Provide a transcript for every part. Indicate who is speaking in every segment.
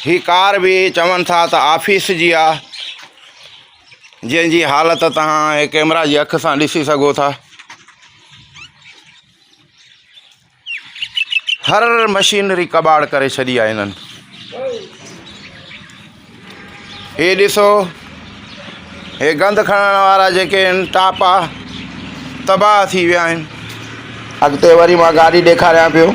Speaker 1: هي ڪار به چون ٿا ته آفيس جي آ جنهن جي حالت توهان هي ڪيمرا جي اک سان ڏسي سگهو ٿا. هر مشينري ڪٻاڙ ڪري ڇڏي آهي هنن. هي ڏسو هي گند کڻڻ وارا جيڪي آهن ٽاپا تباهه ٿي ويا آهن. اڳتي وري مان گاڏي ڏيکاريان پيو.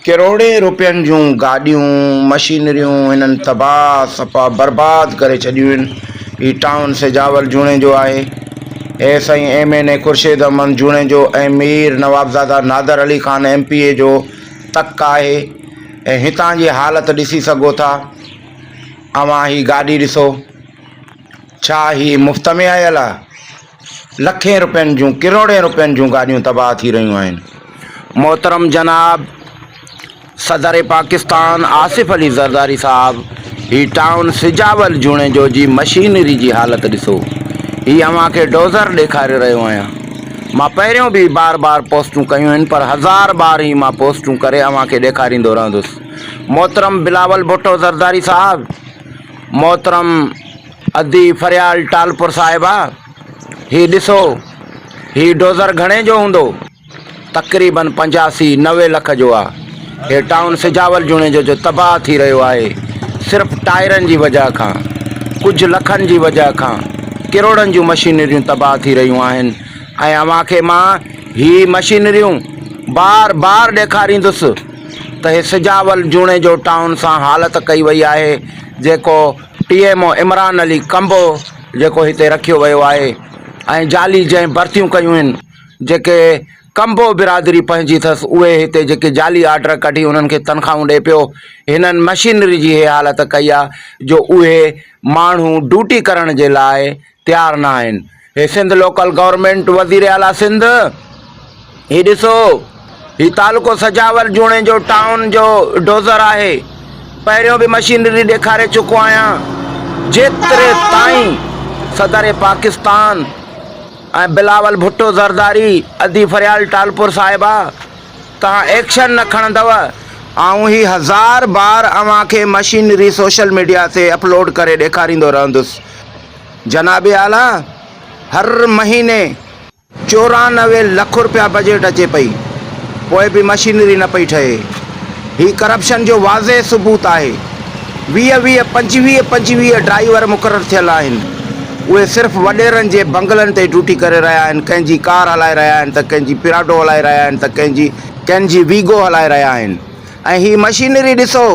Speaker 1: ڪروڙين روپين جون گاڏيون مشينريون هنن تباهه صفا برباد ڪري ڇڏيون آهن. هي ٽائون سجاول جوڻيجو آهي. هي سائين M N A Khurshid Ahmed Junejo ۽ Mir Nawabzada Nadir Ali Khan M P A جو تڪ آهي ۽ هتان جي حالت ڏسي سگهو ٿا. اوهان هي گاڏي ڏسو. ڇا هي مفت ۾ آيل آ؟ لکين روپين جون ڪروڙين روپين جون گاڏيون تباهه ٿي رهيون آهن. محترم جناب صدر پاڪستان آصف علي زرداري صاحب هي ٽائون سجاول جوڻيجو جي مشينري جي حالت ڏسو هي اوهان کي ڊوزر ڏيکاري رهيو آهيان مان پهريون به بار بار پوسٽون ڪيون آهن پر هزار بار هي مان پوسٽون ڪري اوهان کي ڏيکاريندو رهندس محترم بلاول ڀٽو زرداري صاحب محترم ادي فريال ٽالپر صاحبه هي ڏسو هي ڊوزر گهڻي جو هوندو تقريبن 85 90 لک جو آ. هي ٽائون سجاول جوڻيجو جو تباهه ٿي رهيو آهي صرف ٽائرن جي وجهه کان ڪجهه لکن جي وجهه کان ڪروڙن جون مشينريون تباهه ٿي رهيون آهن ۽ اوهان کي مان هي مشينريون بار بار ڏيکاريندس ته هي سجاول جوڻيجو ٽائون سان حالت ڪئي وئي آهي جيڪو T M O Imran Ali Kamboh جيڪو هتي رکيو ويو آهي ۽ جعلي جنهن ڀرتيون ڪيون آهن جيڪي ڪمبو برادري پنهنجي اٿس اهي هتي جيڪي جعلي آرڊر ڪڍي انهن کي تنخواهون ڏئي پيو هنن مشينري جي هي حالت ڪئي آ جو اهي ماڻهو ڊوٽي ڪرڻ جي لاء تيار نه آهن هي سنڌ لوڪل گورنمينٽ وزير اعليٰ سنڌ هي ڏسو هي تعلقو سجاول جوڻيجو ٽائون جو ڊوزر آهي پهريون به مشينري ڏيکاري چڪو آهيان جيتري تائين صدر پاڪستان ۽ بلاول ڀٽو زرداري ادي فريال ٽالپر صاحبه توهان ايڪشن نه کڻندؤ آئون هي هزار بار اوهان کي مشينري سوشل ميڊيا تي اپلوڊ ڪري ڏيکاريندو رهندس جناب اعليٰ هر مهيني 94 لک روپيا بجيٽ اچي پئي پوء به مشينري نه پئي ٺهي. هي ڪرپشن جو واضح ثبوت آهي. 20 20 25 25 ڊرائيور مقرر ٿيل آهن. اهي صرف وڏيرن جي بنگلن تي ڊيوٽي ڪري رهيا آهن، ڪنهن جي ڪار هلائي رهيا آهن ته ڪنهن جي پراڊو هلائي رهيا آهن ته ڪنهن جي ڪنهن جي ويگو هلائي رهيا آهن ۽ هي مشينري ڏسو.